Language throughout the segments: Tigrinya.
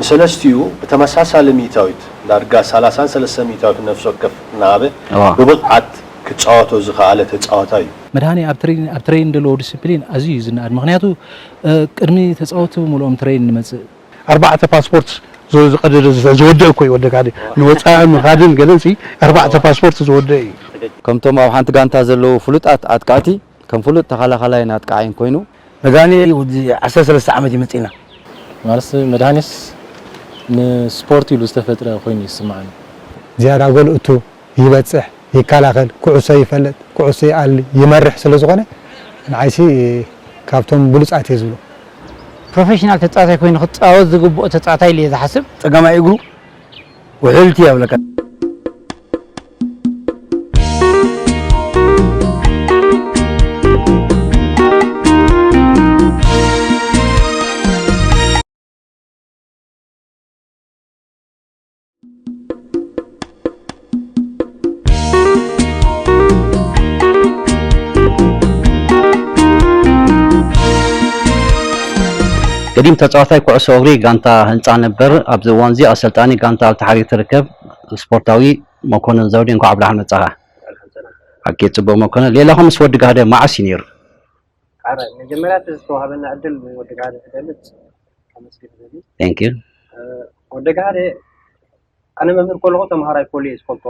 ሰለስቲኡ ብተመሳሳሊ ሚእታዊት ዳርጋ ሰላሳን ሰለስተ ሚእታዊት ነፍሲ ወከፍ እናሃበ እዋ። ብብቕዓት ክጻወቶ ዝኸኣለ ተጻዋታይ እዩ። መድሃኔ ኣብ ትሬን ኣብ ትሬን ዘለዎ ዲስፕሊን ኣዝዩ እዩ ዝነኣድ። ምኽንያቱ፣ እ፣ ቅድሚ ተጻወትቲ ብምልኦም ትሬን ንመጽእ። ኣርባዕተ ፓስፖርት ዝ-፣ ዝቐደደ፣ ዝ-፣ ዝወደአ እኮ እዩ ወደካ። ንወጻኢ ምኻድን ገለንሲ ኣርባዕተ ፓስፖርት ዝወደአ እዩ። ከምቶም ኣብ ሓንቲ ጋንታ ዘለዉ ፍሉጣት ኣጥቃዕቲ፣ ከም ፍሉጥ ተኸላኸላይን ኣጥቃዓይን ኮይኑ። መድሃኔ ወዲ ዓሰርተ ሰለስተ ዓመት እዩ መጺእና። ማለት መድሃኔስ ንስፖርት ኢሉ ዝተፈጥረ ኮይኑ ይስምዓኒ። ዝያዳ ጎል እቱ ይበጽሕ፣ ይከላኸል፣ ኩዕሶ ይፈልጥ፣ ኩዕሶ ይኣሊ፣ ይመርሕ ስለ ዝኾነ፣ ንዓይሲ ካብቶም ብሉጻት እየ ዝብሎ። ፕሮፌሽናል ተጻዋታይ ኮይኑ ክጻወት ዝግብኦ ተጻዋታይ ኢለ እየ ዝሓስብ። ጸጋማይ እግሩ ውሕልቲ እያ ብለካ። ገዲም ተጻዋታይ ኩዕሶ እግሪ ጋንታ ህንጻ ነበር፣ ኣብዚ እዋንዚ ኣሰልጣኒ ጋንታ ኣብ ተሓሪር ትርከብ ስፖርታዊ መኮንን ዘውዴ፣ እንኳዕ ብደሓን መጻኻ። ሓቂ ጽቡቕ መኮንን፣ ሌላኹም ምስ ወዲ ጋህደ መዓስ እዩ ነይሩ? ኣረ፣ መጀመርያ እቲ ዝተዋህበና ዕድል ንወዲ ጋህደ ክገልጽ ከመስግን እደሊ። Thank you። እ፣ ወዲ ጋህደ ኣነ መምህር ከለኹ ተምሃራይ ኮሌጅ ዝፈልጦ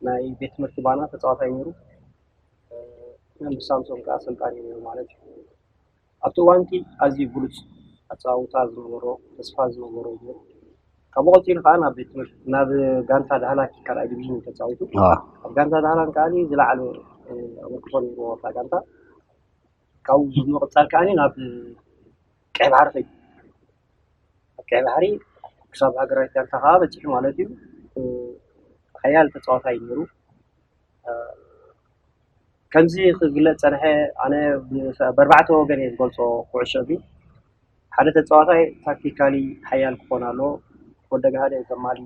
ናይ ቤት ትምህርቲ ባና ተጻዋታይ ነይሩ። እ፣ መምህር ሳምሶን ከኣ ኣሰልጣኒ ነይሩ ማለት እዩ። ኣብቲ እዋን እቲ ኣዝዩ ብሉጽ ኣጻውታ ዝነበሮ፣ ተስፋ ዝነበሮ እዩ ነይሩ። ካብኡ ቀጺሉ ከኣ ናብ ቤት ትምህርቲ፣ ናብ ጋንታ ዳህላክ ካልኣይ ዲቪዥን እዩ ተጻዊቱ። ኣዋ። ኣብ ጋንታ ዳህላክ ከኣ ዝለዓለ፣ እ፣ ኣበርክቶ ነይርዎ ኣብታ ጋንታ። ካብኡ ብምቕጻል ከኣ ናብ ቀይ ባሕሪ ከይዱ። ኣብ ቀይ ባሕሪ ክሳብ ሃገራዊት ጋንታ ከኣ በጺሑ ማለት እዩ። እ፣ ሓያል ተጻዋታይ እዩ ነይሩ። እ፣ ከምዚ ክግለጽ ጸንሐ፣ ኣነ ብ-፣ ብኣርባዕተ ወገን እየ ዝገልጾ ኩዕሾ እግሪ። ሓደ ተጻዋታይ ታክቲካሊ ሓያል ክኾን ኣለዎ፣ ወዲ ጋህደ ዘማሊ፣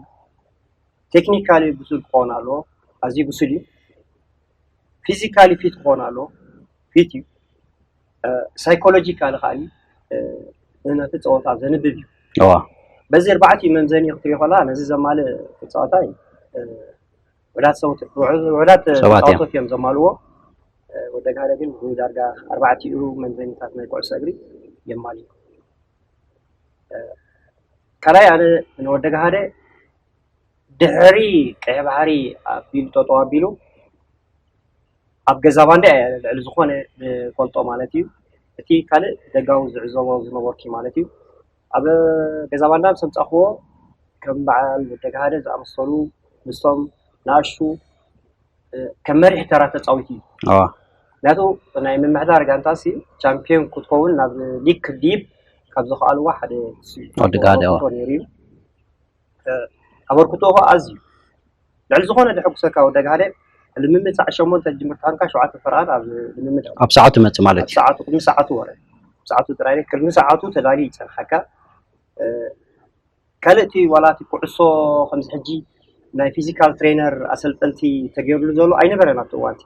ቴክኒካሊ ብሱል ክኾን ኣለዎ፣ ኣዝዩ ብሱል እዩ። ፊዚካሊ ፊት ክኾን ኣለዎ፣ ፊት እዩ። እ፣ ሳይኮሎጂካሊ ከኣ፣ እ፣ ነቲ ጸወታ ዘንብብ እዩ። እዋ። በዚ ኣርባዕቲኡ መምዘኒ ክትሪኦ ከላ፣ ነዚ ዘማልእ ተጻዋታይ፣ እ፣ ውሑዳት ሰውት-፣ ውሑ-፣ ውሑዳት ሰባት እዮም። ተጻወትቲ እዮም ዘማልዎ። እ፣ ወዲ ጋህደ ግን ብዳርጋ ኣርባዕቲኡ መምዘኒታት ናይ ኩዕሶ እግሪ የማልእ። እ፣ ካልኣይ ኣነ ንወዲ ጋህደ ድሕሪ ቀይሕ ባሕሪ ኣቢሉ ጠጠው ኣቢሉ ኣብ ገዛ ባንዳ እየ ልዕሊ ዝኾነ ዝፈልጦ ማለት እዩ። እቲ ካልእ ደጋዊ ዝዕዘቦ ዝነበርኩ ማለት እዩ። ኣብ ገዛ ባንዳ ምስ ኣምጻእክዎ ከም በዓል ወዲ ጋህደ ዝኣመሰሉ ምስቶም ንኣሽቱ፣ እ፣ ከም መሪሕ ተራ ተጻዊቱ እዩ። ኣዋ። ምክንያቱ ናይ ምምሕዳር ጋንታሲ ቻምፒዮን ክትከውን ናብ ሊግ ክድይብ ካብ ዘኽኣልዋ ሓደ ንሱ እዩ። ወዲ ጋህደ፣ ኣዋ። ኣበርክቶ ነይሩ እዩ። እ፣ ኣበርክቶ ከኣ ኣዝዩ ልዕሊ ዝኾነ ደሐጉሰካ ወዲ ጋህደ ልምምድ ሰዓት ሸሞንተ ዝጅምር ተኾንካ ሸውዓተ ፈረቓ ኣብ ልምምድ ኣብ ኣብ ሰዓቱ መጽእ ማለት ኣብ እዩ። ሰዓቱ፣ ቅድሚ ሰዓቱ ወረ። ሰዓቱ ጥራይ ቅድሚ ሰዓቱ ተዳልዩ ይጸንሓካ። እ፣ ካልእ እቲ ዋላ እቲ ኩዕሶ ከምዚ ሕጂ ናይ ፊዚካል ትሬነር ኣሰልጠንቲ ተገይሩሉ ዘሎ ኣይነበረን ኣብቲ እዋን እቲ።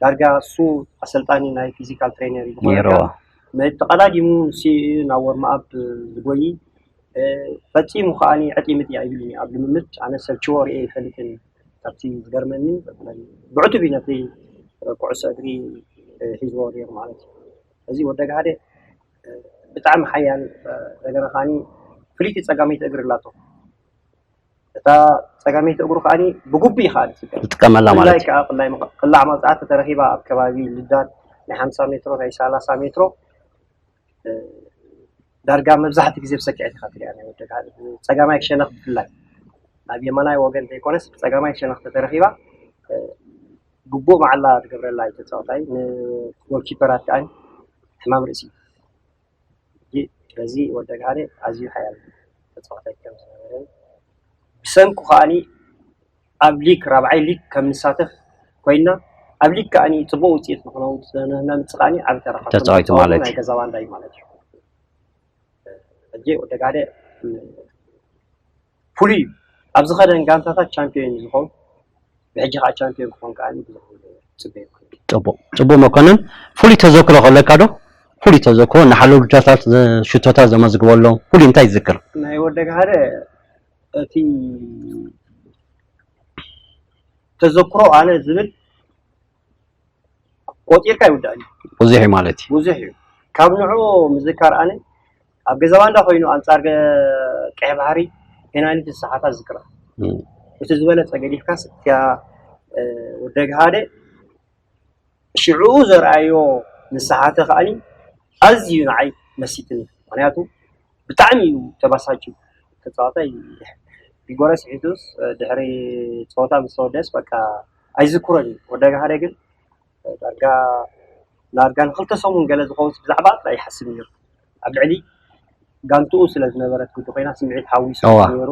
ዳርጋ እሱ ኣሰልጣኒ ናይ ፊዚካል ትሬነር እዩ ዝኾነካ። ነይርዎ። መ-፣ ተቐዳዲሙ ንሱ እዩ ናብ ወርምኣፕ ዝጎይ። እ፣ ፈጺሙ ከኣ ዕጢምጢ ኣይብልን እዩ ኣብ ልምምድ። ኣነ ሰልችዎ ርእየ ኣይፈልጥን እዩ። ካብቲ ዝገርመኒ ብዕቱብ እዩ ነቲ ኩዕሶ እግሪ፣ እ፣ ሒዝዎ ነይሩ ማለት እዩ። እዚ ወዲ ጋህደ፣ እ፣ ብጣዕሚ ሓያል፣ እ፣ እንደገና ከኣ ፍልይቲ ጸጋመይቲ እግሪ ኣላቶ። እታ ጸጋመይቲ እግሩ ከኣ ብግቡእ እዩ ከኣ ዝጥቀም። ዝጥቀመላ ማለት ቅላይ እዩ። ከኣ ቅላይ መኸ-፣ ቅላዕ መውጽኣት ተተረኺባ ኣብ ከባቢ ልዳት ናይ ሓምሳ ሜትሮ ናይ ሰላሳ ሜትሮ፣ እ፣ ዳርጋ መብዛሕትኡ ግዜ ብሰኪዐት ኢኻ ትሪኣ ናይ ወዲ ጋህደ። ጸጋማይ ሸነኽ ብፍላይ። ናብ የማናይ ወገን ዘይኮነስ ብጸጋማይ ሸነኽ ተተረኺባ፣ እ፣ ግቡእ መዓላ ትገብረላ እዩ ተጻዋታይ። ንጎልኪፐራት ከኣ ሕማም ርእሲ እዩ። ሕጂ በዚ ወዲ ጋህደ ኣዝዩ ሓያል ተጻዋታይ ከም ዝነበረ ብሰንኩ ከኣ ኣብ ሊግ ራብዓይ ሊግ ከም ንሳተፍ ኮይና ኣብ ሊግ ከኣ ጽቡቕ ውጽኢት ንኽነው-፣ ነምጽእ ከኣ ዓቢ ተራ ካብ ተጻዋቲ ተመጽእ ማለት ናይ እዩ። ገዛ ባንዳ እዩ ማለት እዩ። ሕጂ ወዲ ጋህደ ፍሉይ እዩ። ኣብ ዝኸደን ጋንታታት ቻምፒዮን እዩ ዝኸውን። ብሕጂ ከኣ ቻምፒዮን ክኾን ከኣ ብዙሕ ጽበ ይኮን። ጽቡቕ። ጽቡቕ መኮንን፣ ፍሉይ ተዘክሮ ከለካ ዶ? ፍሉይ ተዘክሮ፣ ንሓለውልዳታት ሽቶታት ዘመዝግበሎም ፍሉይ እንታይ ትዝክር? ናይ ወደግ ሓደ እቲ ተዘክሮ ኣነ ዝብል ቆፂርካ ይውዳእ እዩ። ብዙሕ እዩ ማለት እዩ። ብዙሕ እዩ። ካብ ንዑ ምዝካር ኣነ ኣብ ገዛ ባንዳ ኮይኑ ኣንፃር ገ- ቀይ ባሕሪ ፔናልቲ ዝሰሓታ ዝክራ እቲ ዝበለፀ ገዲፍካስ እቲያ ወደግ ሓደ ሽዑ ዘርኣዮ ንስሓተ ከኣኒ ኣዝዩ ንዓይ መሲጥኒ። ምክንያቱ ብጣዕሚ እዩ ተባሳጭ ተፃዋታይ። ፊጎረስ ሒዙስ ድሕሪ ፀወታ ምስ ተወደስ በቃ ኣይዝክሮን እዩ። ወደግ ሓደ ግን ዳርጋ ዳርጋ ንክልተ ሰሙን ገለ ዝኸውን ብዛዕባ ጥራይ ይሓስብ ነይሩ። ኣብ ልዕሊ ጋንትኡ ስለ ዝነበረት ግዲ ኮይና ስምዒት ሓዊሱ ነይሩ።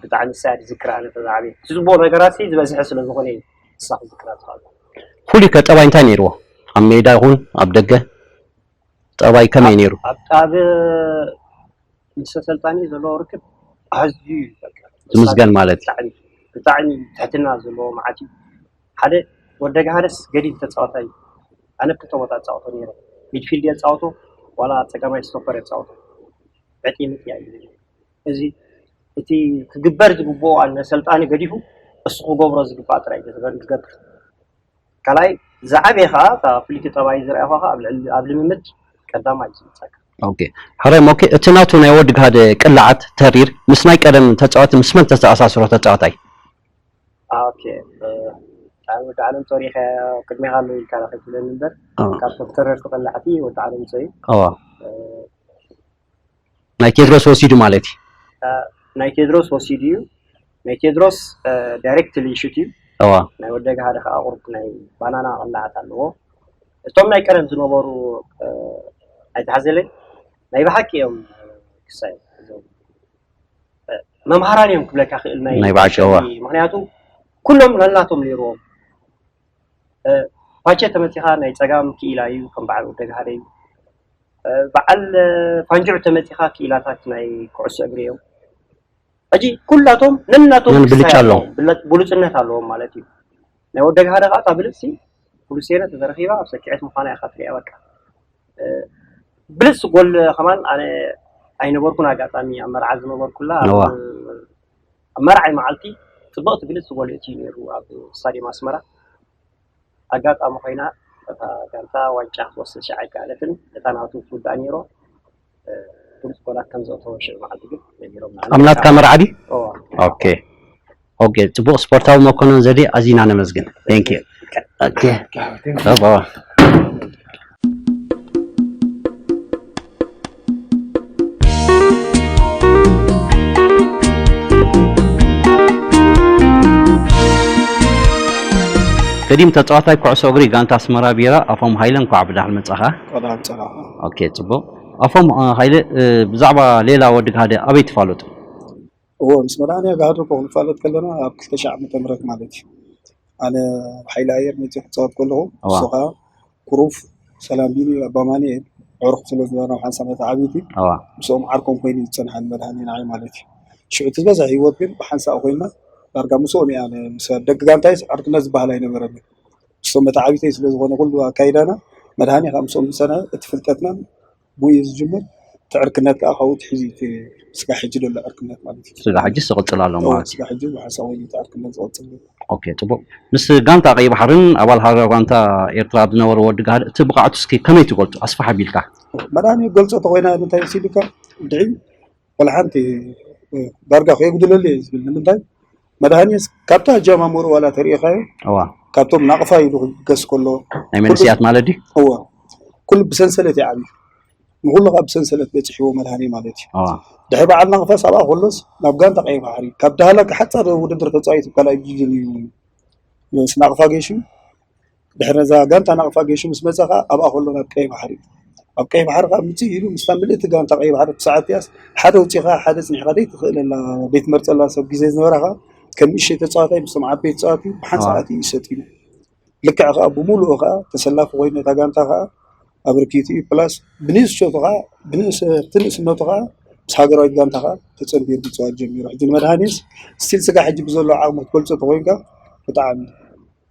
ብጣዕሚ ሳድ ዝክራ ነተዛዕቤ እቲ ዝቦ ነገራት ዝበዝሐ ስለ ዝኾነ እዩ ንሳ ክዝክራ ዝኽኣል። ፍሉይ ከ ጠባይ እንታይ ነይርዎ? ኣብ ሜዳ ይኹን ኣብ ደገ ጠባይ ከመይ ነይሩ? ኣብ ምስ ኣሰልጣኒ ዘለዎ ርክብ ኣዝዩ እዩ በቃ ዝምስገን ማለት እዩ። ብጣዕሚ ብጣዕሚ ትሕትና ዘለዎ መዓት እዩ። ሓደ ወደግ ሃደስ ገዲል ተፃዋታይ እዩ። ኣነ ክልተ ቦታ እፃወቶ ነይረ። ሚድፊልድ የፃወቶ ዋላ ፀጋማይ ስቶፐር የፃወቶ። ዕጥይ ምጥያ እዩ። እዚ እቲ ክግበር ዝግብኦ ኣነ ሰልጣኒ ገዲፉ እሱ ክገብሮ ዝግባእ ጥራይ እዩ ዝገ- ዝገብር። ካልኣይ ዝዓበየ ከዓ እታ ፍልይቲ ጠባይ ዝረኣኹ ከዓ ኣብ ልዕሊ ኣብ ልምምድ ቀዳማይ እዩ ዝመፀካ። ኦኬ። ሕራይ ሞኬ፣ እቲ ናቱ ናይ ወዲ ግሃደ ቅላዓት ተሪር ምስ ናይ ቀደም ተፃዋቲ ምስ መን ተተኣሳስሮ ተፃዋታይ? ኦኬ ኣነ ወዲ ዓለም ፀሪኸ ቅድሜኻ ኣለዉ ኢልካ ዳ ከይትብለኒ እምበር ካብቶም ተረርቲ ቅላዕቲ ወዲ ዓለም ፀዩ ናይ ቴድሮስ ወሲዱ ማለት እዩ። ናይ ቴድሮስ ወሲዱ እዩ። ናይ ቴድሮስ ዳይሬክትሊ ሹት እዩ። እዋ ናይ ወደገ ሓደ ከዓ ቁሩብ ናይ ባናና ቅላዓት ኣለዎ። እቶም ናይ ቀደም ዝነበሩ ኣይተሓዘለይ ናይ ብሓቂ እዮም ክሳይ እዞም መምሃራን እዮም ክብለካ ክእል ናይ ናይ ብሓቂ እዋ። ምክንያቱ ኩሎም ነናቶም ነይርዎም ፓቸ ተመፂኻ ናይ ፀጋም ክኢላ እዩ ከም በዓል ወደገ ሓደ እዩ። በዓል ፋንጅዑ ተመፂኻ ክኢላታት ናይ ኩዕሶ እግሪ እዮም። ሕጂ ኩላቶም ነናቶም ነን ብልጫ ክሳይ ኣለዎም። ኣለዎም፣ ብለ- ብሉፅነት ኣለዎም ማለት እዩ። ናይ ወደግ ሓደ ከዓ እታ ብልፅሲ ብሉሴነ ተተረኪባ ኣብ ሰኪዐት ምኳና ኢካ ትሪኣ በቃ። ብልፅሲ ጎል ከማን ኣነ ኣይነበርኩን ኣጋጣሚ ኣብ መርዓ ዝነበርኩላ ኣብ እዋ። ኣብ መርዓይ መዓልቲ ፅብቕቲ ብልፅሲ ጎል እቲ ነይሩ ኣብ ስታዲየም ኣስመራ። ኣጋጣሚ ኮይና እታ ጋንታ ዋንጫ ክትወስድ ሽዓ ኣይከኣለትን። እታ ናቱ ትውዳእ ነይሮ። ብሉፅ ጎላት ከም ዘእተወ ሽዑ መዓልቲ ግን ነጊሮምና። ኣብ ናትካ መርዓ ድዩ? እዋ። ኦኬ ኦኬ። ፅቡቕ ስፖርታዊ መኮነን ዘዴ ኣዚና ነመስግን። Thank you። ኦኬ። ባባ። ገዲም ተፃዋታይ ኩዕሶ እግሪ ጋንታ ኣስመራ ቢራ ኣፎም ሃይለ እንኳዕ ብዳሕን መፃኻ። ቆዳም ፀራኻ። ኦኬ ፅቡቕ። ኣፎም ሃይለ ብዛዕባ ሌላ ወዲ ግሃደ ኣበይ ትፋለጡ? እዎ ምስ መድሃንያ ጋህዶ እኮ ክንፋለጥ ከለና ኣብ ክልተ ሺሕ ዓመተ ምህረት ማለት እዩ። ኣነ ኣብ ሓይሊ ኣየር መፅእ ክፃወት ከለኹ እዋ። ንሱ ከዓ ኩሩፍ ሰላም ቢኒ ኣባማንኤል ዕሩኽ ስለ ዝበና ሓንሳብ ነታ ዓብይቲ እዋ። ምስኦም ዓርኮም ኮይኑ ዝፀንሓ ንመድሃኒ ንዓይ ማለት እዩ። ሽዑ እቲ ዝበዝሐ ህይወት ግን ብሓንሳእ ኮይና ዳርጋ ምስኦም እያ ኣነ ምስ ደቂ ጋንታይ ዕርክነት ዝበሃል ኣይነበረኒ። ምስቶም መታዓቢተይ ስለ ዝኾነ ኩሉ ኣካይዳና መድሃኒ ካብ ምስኦም ዝፀንሐ እቲ ፍልጠትናን ብኡ እዩ ዝጅምር። እቲ ዕርክነት ከዓ ካብኡ ትሒዙ እዩ እቲ ስጋብ ሕጂ ዘሎ ዕርክነት ማለት እዩ። ስጋ ሕጂ ዝቕፅል ኣሎ እዎ፣ ማለት እዩ። ስጋብ ሕጂ ብሓንሳእ ኮይኑ እቲ ዕርክነት ዝቐፅል ዘሎ። ኦኬ፣ ፅቡቕ። ምስ ጋንታ ቀይ ባሕርን ኣባል ሃገራዊ ጋንታ ኤርትራ ኣብ ዝነበረ ወዲ ጋህድ እቲ ብቕዓቱ እስኪ ከመይ ትገልፁ? ኣስፍሕ ኣቢልካ። መድሃኒ ክገልፆ ተኮይና እንታይ መሲልካ ድዒ ወላ ሓንቲ ዳርጋ ከየጉድለሉ እየ ዝብል። ንምንታይ መድሃኒስ ካብታ ኣጀማምሩ ዋላ ተሪኢኻዮ እዋ ካብቶም ናቕፋ ኢሉ ክገስ ከሎ ናይ መንእስያት ማለት ድዩ? እዋ ኩሉ ብሰንሰለት ይዓብዩ ንኩሉ ካብ ብሰንሰለት በፂሕዎ መድሃኒ ማለት እዩ። እዋ ድሕሪ በዓል ናቕፋ ሳብኣ ከሎስ ናብ ጋንታ ቀይ ባሕሪ ካብ ዳህላክ ሓፃር ውድድር ተፃዊቱ ካልኣይ ዲቪዥን እዩ ምስ ናቕፋ ገይሹ ድሕሪ ነዛ ጋንታ ናቕፋ ገይሹ ምስ መፀ ከዓ ኣብኣ ከሎ ናብ ቀይ ባሕሪ እዩ። ኣብ ቀይ ባሕሪ ከዓ ምፅእ ኢሉ ምስታ ምልእቲ ጋንታ ቀይ ባሕሪ ብሰዓት እያስ ሓደ ውፂኻ ሓደ ፅኒሕካ ዘይትኽእለላ ዘይትመርፀላ ሰብ ግዜ ዝነበራ ከዓ ከም ንእሽተይ ተፃዋታይ ምስቶም ዓበይቲ ተፃዋቲ ብሓንሳእ ኣትዩ እዩ ሰጢኑ። ልክዕ ከዓ ብሙሉኡ ከዓ ተሰላፊ ኮይኑ ነታ ጋንታ ከዓ ኣበርኪቱ እዩ። ፕላስ ብንእስነቱ ከዓ ብንእስ- እቲ ንእስነቱ ከዓ ምስ ሃገራዊት ጋንታ ከዓ ተፀንቢሩ ክፃወት ጀሚሩ። ሕጂ ንመድሃኒስ ስቲል ስጋ ሕጂ ብዘሎ ዓቕሚ ክትገልፆ ተኮይንካ ብጣዕሚ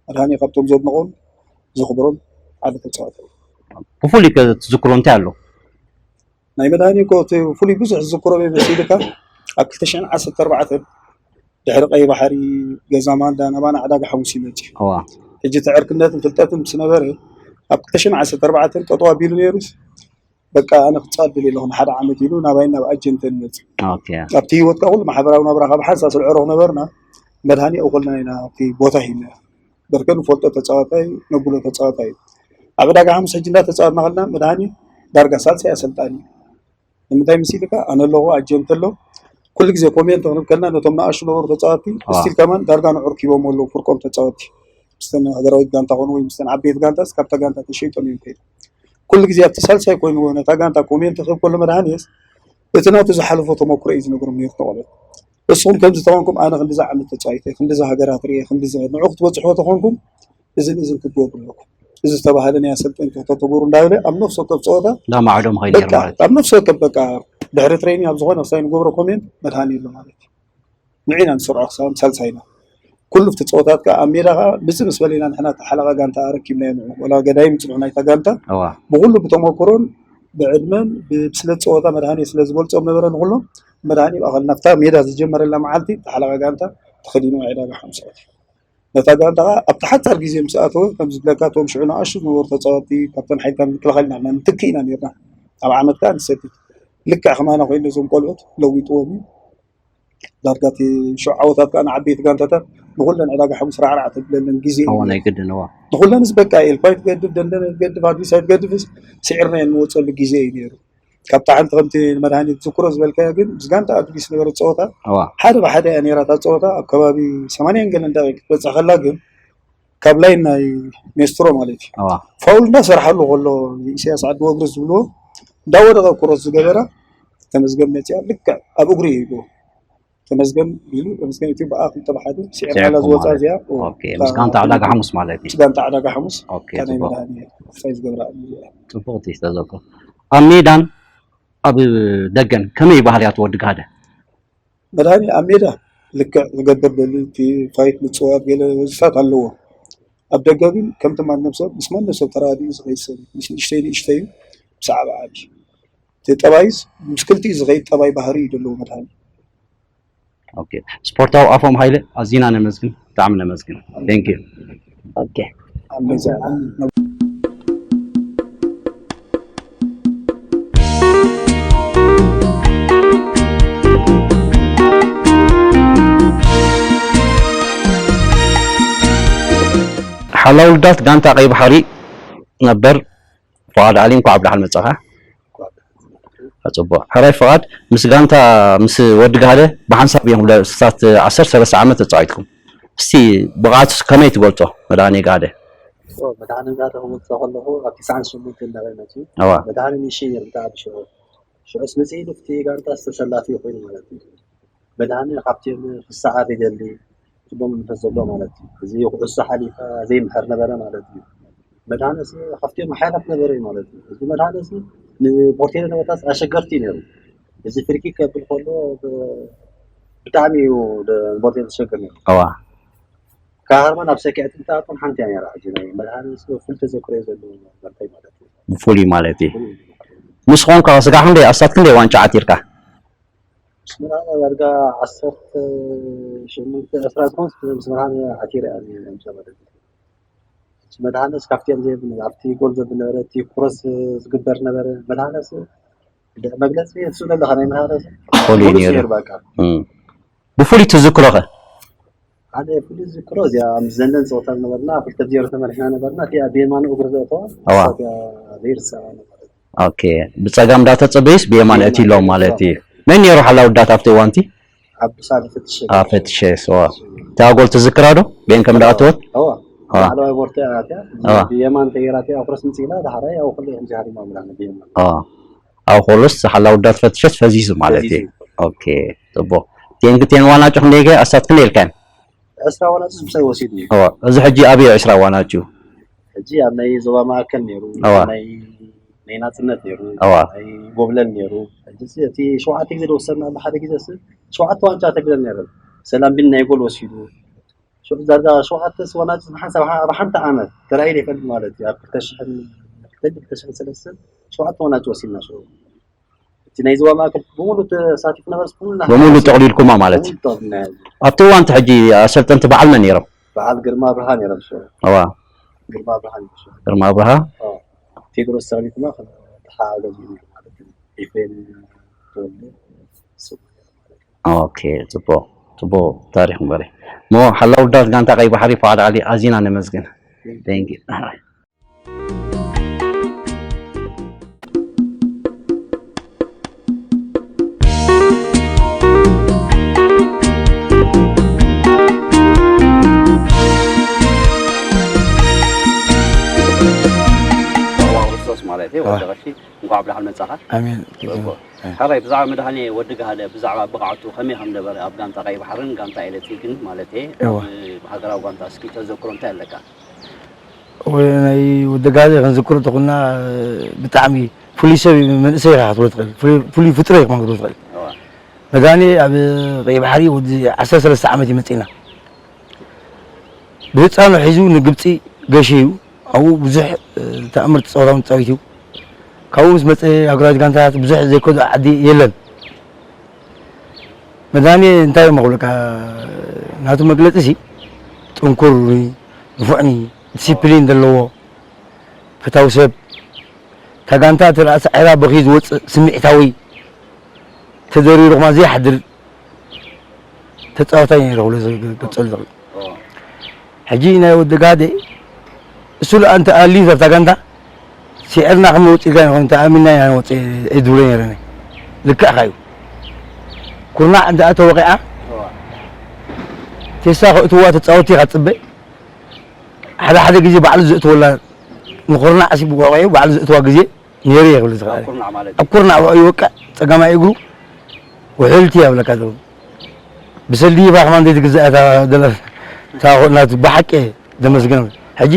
ኣድሃኒ ካብቶም ዘድንቖም ዘኽብሮም ሓደ ተፃዋታይ እዩ። ብፍሉይ ከ ትዝክሮ እንታይ ኣሎ? ናይ መድሃኒ እኮ እቲ ፍሉይ ብዙሕ ዝዝክሮ መሲልካ ኣብ ክልተ ሽሕን ዓሰርተ ኣርባዕተን ድሕሪ ቀይ ባሕሪ ገዛ ማንዳ ናባና ዕዳጋ ሓሙስ ይመፅእ። እዋ ሕጂ እቲ ዕርክነትን ፍልጠትን ምስ ነበረ ኣብ ክልተ ሽሕን ዓሰርተ ኣርባዕተን ጠጠው ኣቢሉ ነይሩስ በቃ ኣነ ክፃወት ደልየ ኣለኹ ንሓደ ዓመት ኢሉ ናባይ ናብ ኣጀንተ ንመፅእ። ኦኬ ኣብቲ ህይወትካ ኩሉ ማሕበራዊ ናብራኻ ብሓንሳብ ስለ ዕረኹ ነበርና መድሃኒ ኣውኮልና ኢና ኣብቲ ቦታ ሂና በርከ ንፈልጦ ተፃዋታይ ነብሎ ተፃዋታይ እዩ። ኣብ ዕዳጋ ሓሙስ ሕጂ እንዳተፃወትና ከለና መድሃኒ ዳርጋ ሳልሳይ ኣሰልጣኒ እዩ። ንምንታይ ምስ ኢልካ ኣነ ኣለኹ ኣጀንት ኣሎ ኩሉ ግዜ ኮሜንት ክንብ ከልና ነቶም ንኣሹ ነበሩ ተፃወቲ ኣዋ። ስቲል ከማን ዳርጋ ንዑር ኪቦም ኣለዉ ፍርቆም ተፃወቲ ምስተን ሃገራዊት ጋንታ ኮኑ ወይ ምስተን ዓበየት ጋንታስ ካብታ ጋንታ ተሸይጦም እዮም ከይዱ ኩሉ ግዜ ኣብቲ ሳልሳይ ኮይኑ ነታ ጋንታ ኮሜንት ክብ ከሎ መድሃኒስ እቲ ናቱ ዝሓለፎ ተመክሮ እዩ ዝነግሮም ነይሩ ተቆለት እስኹም ከምዚ ተኾንኩም ኣነ ክንዲዚ ዓመት ተፃዊተ ክንዲዚ ሃገራት ርየ ክንዲዚ ንዑ ክትበፅሕዎ ተኾንኩም እዝን እዝን ክትገብሩ ኣለኩም እዚ ዝተባሃለ ናይ ኣሰልጠንቲ ከተተግብሩ እንዳበለ ኣብ ነፍሲ ወከፍ ፀወታ እንዳማዕዶ መኸይድ ነይሩ በቃ ማለት እዩ። ኣብ ነፍሲ ወከፍ በቃ ድሕሪ ትሬኒንግ ኣብ ዝኾነ ክሳይ ንገብሮ ኮሜንት መድሃኒ የሎ ማለት እዩ ንዒና ንሰርዖ ክሳብ ሳልሳይና ኩሉ እቲ ፀወታት ከዓ ኣብ ሜዳ ከዓ ምፅእ ምስ በለና ንሕና ተሓለቓ ጋንታ ኣረኪብና ንዑ ወላ ገዳይም ፅኑዕ ናይታ ጋንታ እዋ ብኩሉ ብተመክሮን ብዕድመን ብብስለት ፀወታ መድሃኒ ስለ ዝበልፆም ነበረ ንኩሎም መድሃኒ ይባኸል ናብታ ሜዳ ዝጀመረላ መዓልቲ ተሓለቓ ጋንታ ተኸዲኑ ዕዳጋ ሓምሳ ነታ ጋንታ ከዓ ኣብቲ ሓፃር ግዜ ምስ ኣተወ ከም ዝብለካ እቶም ሽዑ ንኣሹ ዝነበሩ ተፃወቲ ካብተን ሓይልታት ምክልኻል ኢና ንትኪ ኢና ነርና ኣብ ዓመት ከዓ ንሰድድ ልክዕ ከማና ኮይኑ ነዞም ቆልዑት ለዊጥዎም እዩ ዳርጋ እቲ ሽዑ ዓወታት ከዓ ንዓበይቲ ጋንታታት ንኩለን ዕዳጋ ሓሙስ ራዕራዕ ተብለለን ግዜ እዩ እዎ ነይሩ። ናይ ግድን እዋ ንኩለንስ በቃ ኤልፓይ ትገድፍ ደንደነ ትገድፍ ኣድቪሳይ ትገድፍስ ስዒርና እየ ንወፀሉ ግዜ እዩ ነይሩ ካብቲ ሓንቲ ከምቲ መድሃኒት ዝክሮ ዝበልካዮ ግን ምስ ጋንታ ኣድጊስ ነበረ ፀወታ እዋ ሓደ ብሓደ እያ ነይራ እታ ፀወታ ኣብ ከባቢ ሰማንያን ገለን ደቂ ክትበፅሕ ከላ ግን ካብ ላይን ናይ ሜስትሮ ማለት እዩ እዋ ፋውል እንዳሰርሓሉ ከሎ ኢሳያስ ዓዲ ወግሪ ዝብልዎ እንዳወደቐ ኩሮስ ዝገበራ ተመዝገብ መፅያ ልክዕ ኣብ እግሪ እዩ ተመዝገብ ኢሉ ተመዝገብ ኢትዮ ብኣ ክልተ ብሓደ ስዒር ስዒር ሓላ ዝወፃ ማለት እዚኣ ኦኬ ምስ ጋንታ ዕዳጋ ሓሙስ ማለት እዩ ምስ ጋንታ ዕዳጋ ሓሙስ ኦኬ እታ ናይ ፅቡቅ መድሃኒ ሳይ ዝገብራ እዚኣ ፅቡቅ እቲ ተዘክሮ ኣብ ሜዳን ኣብ ደገን ከመይ ባህርያት ወዲ ጋደ መድሃኒ ኣብ ሜዳ ልክዕ ዝገብር ደሊ እቲ ፋይት ምፅዋት ገለ ወዝታት ኣለዎ ኣብ ደገ ግን ከምቲ ማንም ሰብ ምስ ማንም ሰብ ተራዲኡ ዝኸይድ ሰብ እዩ። ምስ ንእሽተይ ንእሽተይ እዩ ብዛዕባ ዓቢ እቲ ጠባይስ ምስ ክልቲኡ ዝኸይድ ጠባይ ባህሪ እዩ ዘለዎ መድሃኒ ኦኬ ስፖርታዊ ኣፎም ሃይለ ኣዚና ነመስግን ብጣዕሚ ነመስግን thank you ኦኬ ኣንበዛ ሓላው ልዳት ጋንታ ቀይ ባሕሪ ነበር ፍቓድ ዓሊ እንኳዕ ብደሓን መጻኻ። ጽቡቕ ሕራይ ፍቓድ ምስ ጋንታ ምስ ወዲ ጋህደ ብሓንሳብ እዮም ክሳት ዓሰርተ ሰለስተ ዓመት ተጻዊትኩም። እስቲ ብቕዓቱ ከመይ ትገልጾ መድሃኔ ጋህደ? መድሃኔ ጋህደ ክገልጾ ከለኹ ኣብ ትስዓን ሸሞንተን እናበለ መጺኡ ኣዋ መድሃኔ ንእሽተይ ነይሩ ብጣዕሚ ሽዑ ሽዑስ መጺኡ ኢሉ ኣብቲ ጋንታ ተሰላፊ ኮይኑ ማለት እዩ። መድሃኔ ካብቲኦም ፍስሓ ዘይደሊ ጽቡቕ መንፈስ ዘለዎ ማለት እዩ። እዚ ኩዕሶ ሓሊፋ ዘይምሕር ነበረ ማለት እዩ። መድሃኔ ሓያላት ነበረ ማለት እዩ። እዚ መድሃኔ ንቦርቴለ ነበርታስ ኣሸገርቲ ነይሩ። እዚ ፍርቂ ከብል ከሎ ብጣዕሚ እዩ ቦርቴለ ዝሸግር ነይሩ። ኣዋ ካሃርማ ናብ ሰኪዐት እንተኣቶም ሓንቲ እያ ነይራ። ሕጂ ናይ መድሃኔ ፍሉይ ተዘክሮ ዘለዎ መርተይ ማለት እዩ። ብፍሉይ ማለት እዩ። ምስ ኾንካ ስጋ ክንደይ ኣስታት ክንደይ ዋንጫ ዓቲርካ? ምስ መድሃኔ ዳርጋ ዓሰርተ ሸሞንተ ዕስራ ዝኾን ምስ መድሃኔ ዓቲረ እየ ነይረ። ምስ መድሃኔ እስካፍቲኦም ዘይብሉ ኣብቲ ጎል ዘብል ነበረ እቲ ኩሮስ ዝግበር ነበረ መድሃኔ መግለፂ እሱ ዘለካ ናይ መድሃኔ ፍሉይ ነይሩ። ነይሩ በቃ እም። ብፍሉይ ትዝክሮ ኸ? ሓደ ፍሉይ ዝክሮ እዚኣ ምስ ዘንደን ፀወታ ነበርና ክልተ ብዜሮ ተመሪሕና ነበርና እቲኣ ብየማኑ እግሪ ዘእተዋ ኣዋ። እሳ እቲኣ ዘይርሳዕ ነበረት ኦኬ ብፀጋም እንዳተፀበዩስ ብየማን እቲ ኢሎም ማለት እዩ። መን ነይሩ ሓላው ዳት ኣብቲ እዋንቲ? ዓብዱ ሳልሕ ፍትሽ ኣፈትሸ ስዋ እታ ጎል ትዝክራ ዶ? ቤን ከም ዳኣተወት እዋ ኣዋ። ላዕለዋይ ቦርተ እያ እቲኣ ኣዋ። ብየማን ተይራ እቲኣ ኩረስ ምፅኢላ ዳሕራይ ኣብ ኩሉ ከምዚ ሃሪማ ብላና ብየማን ኣዋ። ኣብ ኮሎስ ሓላው ዳት ፈትሸስ ፈዚዙ ማለት እዩ። ኦኬ ጽቡቅ። ቴንክ ቴን ዋናጩ ክንደይ ገ ኣሳት ክንደይ ኢልካን? ዕስራ ዋናጭ ምሳይ ወሲዱ እዩ ኣዋ እዚ ሕጂ ኣበይ ዕስራ ዋናጩ? ሕጂ ኣብ ናይ ዞባ ማእከል ነይሩ ኣዋ። ናይ ናይ ናጽነት ነይሩ ኣዋ። ናይ ጎብለል ነይሩ ሕጂ እቲ ሸውዓተ ግዜ ዝወሰድና ብሓደ ግዜ ስ ሸውዓተ ዋንጫ ተግዘብ ነይረ ሰላም ቢን ናይ ጎል ወሲዱ ሽዑ ዳርጋ ሸውዓተ ዋናጭ ብሓንሳብ ኣብ ሓንቲ ዓመት ተራእዩ ዘይፈልጥ ማለት እዩ ኣብ ክልተ ሽሕን ክልተ ሽሕን ሰለስተን ሸውዓተ ዋናዎች ወሲድና። ሽዑ እቲ ናይ ዞባ ማእከል ብምሉእ ተሳቲፉ ነበርስ፣ ብምሉእ ናህና ብምሉእ ወሲድና። ጠቕሊልኩማ ማለት እዩ። ብምሉእ ጠቕሊልና። ኣብቲ እዋን እቲ ሕጂ ኣሰልጠንቲ በዓል መን ነይሮም? በዓል ግርማ ኣብርሃ ነይሮም። ሽዑ እዋ። ግርማ ኣብርሃ ነይሩ። ሽዑ ግርማ ኣብርሃ። ቴድሮስ ሰራዊትና ከም ተሓጋጋዚ እዩ ማለት እዩ። ኤፍሬም ተወልደ፣ ስሙ። ኦኬ፣ ጽቡቕ፣ ጽቡቕ ታሪኽ እምበሪ። እሞ ሓላው ውዳት ጋንታ ቀይ ባሕሪ ፋዕድ ዓሊ ኣዚና ነመስግን። Thank you። ዋው፣ ክርስቶስ ማለት እዩ፣ ወዲ ቀሺ። እንኳዕ ብደሓን መጻኻ። ኣሜን። ጽቡቕ። እ። ሕራይ፣ ብዛዕባ መድሃኔ ወዲ ጋህደ፣ ብዛዕባ ብቕዓቱ ከመይ ከም ነበረ ኣብ ጋንታ ቀይ ባሕርን ጋንታ ኤሌክትሪክን ማለት እየ፣ እወ። ኣብ ሃገራዊ ጋንታ እስኪ ተዘክሮ እንታይ ኣለካ? ወይ ናይ ወዲ ጋህደ ክንዝክሮ ተኾንና ብጣዕሚ ፍሉይ ሰብ እዩ፣ መንእሰይ ኢኻ ክትብሎ ትኽእል። ፍሉይ፣ ፍሉይ ፍጡር ኢኻ ክትብሎ ትኽእል። እወ። መድሃኔ ኣብ ቀይ ባሕሪ ወዲ ዓሰርተ ሰለስተ ዓመት እዩ መጺእና። ብህፃኑ ሒዙ ንግብፂ ገሽዩ ኣብኡ ብዙሕ፣ እ፣ ተኣምርቲ ፀወታውን ተፃዊቱ። ካብኡ ምስ መፀ ሃገራዊት ጋንታታት ብዙሕ ዘይከዶ ዓዲ የለን። መድሃኔ እንታይ እሞ ክብለካ፣ ናቱ መግለፂ ሲ ጥንኩር፣ ንፉዕኒ፣ ዲሲፕሊን ዘለዎ፣ ፈታዊ ሰብ፣ እታ ጋንታ እትረኣ ሳዒራ በኺዩ ዝወፅእ ስምዒታዊ፣ ተደሪሩ ከማን ዘይሓድር ተፃዋታይ ነይሩ ክብሎ ዝገልፀሉ ዝኽእል። ሕጂ ናይ ወዲ ጋህደ እሱ ደኣ እንተ ኣልዩ ኣብታ ጋንታ ስዒርና ከም ንወፅእ ኢልካ ይኾን እንተ ኣሚንና ኢና ንወፅእ እየ ዝብሎ ነይረ። ልክዕካ እዩ። ኩርናዕ እንተ ተወቂዓ ቴሳ ከእትዋ ተፃወቲ ኢኻ ትፅበ። ሓደ ሓደ ግዜ ባዕሉ ዘእትወላ ንኹርናዕ ሲ ወቂዑ ባዕሉ ዘእትዋ ግዜ ነይሩ እየ ክብል ዝኽእል። ኣብ ኩርናዕ ማለት እዩ። ኣብ ኩርናዕ ውዑይ ይወቅዕ፣ ጸጋማይ እግሩ ውሕልቲ እያ ብለካ ዘለኹ። ብሰልዲ ይባ ከማን ዘይትግዛእ እታ ደለ-፣ እታ ናቱ ብሓቂ እየ ዘመስግኖ። ሕጂ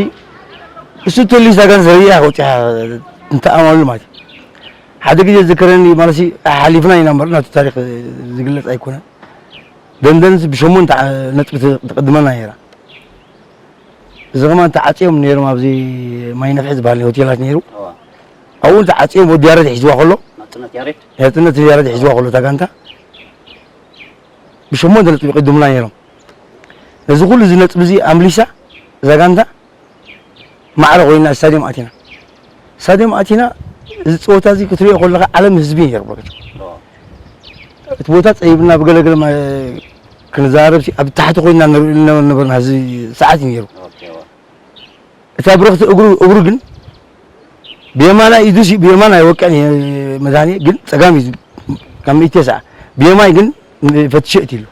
እሱ ተልዩ እታ ጋንታ ሰሪያ ወጺኣ እንተኣማሉ ማለት እዩ። ሓደ ግዜ ዝዝከረኒ ማለት ሲ ሓሊፍና ኢና እምበር ናቱ ታሪኽ ዝግለጽ ኣይኮነን። ደንደንስ ብሸሞንተ ነጥቢ ትቕድመና ነይራ። እዚ ከማን ተዓጽዮም ነይሮም፣ ኣብዚ ማይ ነፍሒ ዝበሃል ሆቴላት ነይሩ። እዋ። ኣብኡ ተዓጽዮም ወዲ ያሬድ ሒዝዋ ከሎ፣ ናጽነት ያሬድ? ናጽነት ያሬድ ሒዝዋ ከሎ እታ ጋንታ ብሸሞንተ ነጥቢ ይቕድሙና ነይሮም። ነዚ ኩሉ እዚ ነጥቢ እዚ ኣምሊሳ እዛ ጋንታ ማዕረ ኮይና ስታድዮም ኣቲና። ስታድዮም ኣቲና፣ እዚ ጸወታ እዚ ክትሪኦ ከለኻ ዓለም ህዝቢ ነይሩ በቃ። እዋ። እቲ ቦታ ጸቢብና ብገለገለ ማ-፣ ክንዛረብ ሲ-፣ ኣብ ታሕቲ ኮይና ንርኢ ነበርና፣ እዚ ሰዓት እዩ ነይሩ። ኦኬ፣ እዋ። እታ ብርኽቲ እግሩ፣ እግሩ ግን ብየማናይ ኢዱ ሲ-፣ ብየማን ኣይወቅዕን እየ መድሃኔ፣ ግን ጸጋም እዩ ካብ ሚእቲ ተስዓ። ብየማይ ግን ፈትሸ እቲ ኢሉ።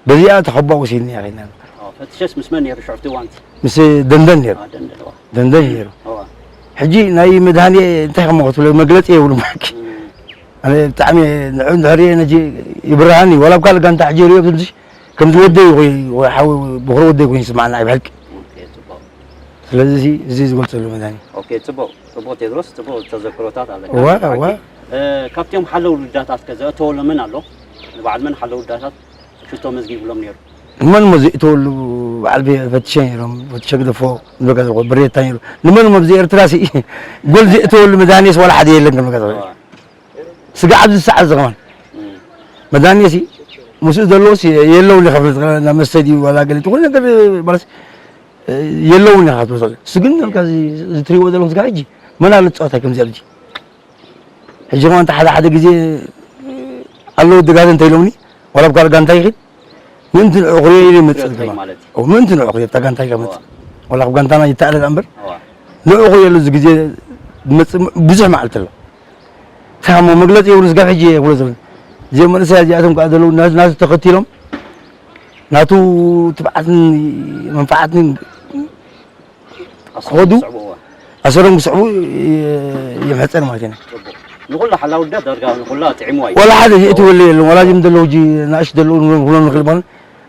በዚኣ ተኸባ ወሲድኒ እያ ከይድና። ኦ፣ ፈትሸስ ምስ መን ነይሩ ሽዑ ኣብቲ እዋንቲ? ምስ ደንደን ነይሩ። አ፣ ደንደን፣ እዋ። ደንደን ነይሩ። እዋ። ሕጂ ናይ መድሃኔ እንታይ ከም ክትብሎ መግለጺ የብሉ ማኪ። እም። ኣነ ብጣዕሚ ንዑ እንድሕር ነጂ ይብርሃኒ፣ ዋላ ኣብ ካልእ ጋንታ ሕጂ ሪኦ ትንሽ ከምዚ ወደይ ወይ፣ ወይ ሓው ብኹሪ ወደይ ኮይኑ ይስማዓና፣ ኣብ ብሓቂ። ኦኬ፣ ጽቡቕ። ስለዚ እዚ፣ እዚ ዝገልጸሉ መድሃኒ። ኦኬ፣ ጽቡቕ፣ ጽቡቕ ቴድሮስ፣ ጽቡቕ ተዘክሮታት ኣለካ። እዋ፣ ብሓቂ። እዋ። እ፣ ካብቶም ሓለው ልዳታት ከ ዘእተወሉ መን ኣሎ? ንበዓል መን ሓለው ልዳታት ሽቶ መዝጊብሎም ነይሩ? ንመን እሞ ዘእተወሉ በዓል ቤ-፣ ፈትሸ ነይሮም፣ ፈትሸ ግደፎ፣ ንበገ ብሬታ ነይሩ። ንመን እሞ ኣብዚ ኤርትራ ሲ ጎል ዘእተወሉ መድሃኒስ ዋላ ሓደ የለን፣ ከም ገዛ። እዋ። ስጋዕ ኣብዚ ሰዓት እዚ ከማን። እም። መድሃኒሲ ምስኡ ዘለውስ የለውን ኢኻ ትብል፣ ናብ መስተ ድዩ ዋላ ገለ ትኹን ነገር ማለት የለውን ኢኻ ትብል። እሱ ግን ከም እዚ፣ እዚ ትሪእዎ ዘለኹም ስጋዕ ሕጂ መን ኣሎ ዝፃወት ከምዚ ኣብዚ? ሕጂ ከማን እንተ ሓደ ሓደ ግዜ ኣለዉ ድጋፍ እንተ ኢሎምኒ፣ ዋላ ኣብ ካልእ ጋንታ ይኺድ፣ ምእንቲ ንዕኡ ክሪኦ ኢሉ ይመጽእ ትሪኦ ዝገባ። ማለት እዩ። ኦ፣ ምእንቲ ንዕኡ ክሪኦ፣ እታ ጋንታ ኢላ መጽእ። እዋ። ዋላ ኣብ ጋንታና ይተኣለ እምበር፣ እዋ። ንዕኡ ክሪኦ ኢሉ እዚ ግዜ ዝመጽእ ብዙሕ መዓልቲ ኣሎ። ታሞ መግለጺ የብሉ፣ ስጋብ ሕጂ የብሉ ዝብል። እዚኦም መንእሰያት እዚኣቶም ከኣ ዘለዉ ናቱ፣ ናቱ ተኸቲሎም፣ ናቱ ትብዓትን መንፍዓትን ኣሰሮም ክኸዱ፣ ክስዕቡ፣ እዋ። ኣሰሮም ክስዕቡ ይ-፣ ይምሕጸን ማለት ኢና። ጽቡቕ። ንኹላ ሓላው ልዳት ዳርጋ ንኹላ ጥዒምዋ እዩ። ዋላ ሓደ ዘእትወሉ የለን። ዋላ እዚኦም ዘለዉ ሕጂ ንኣሽቱ ዘለዉ ንብሎም ንኽእል ማለት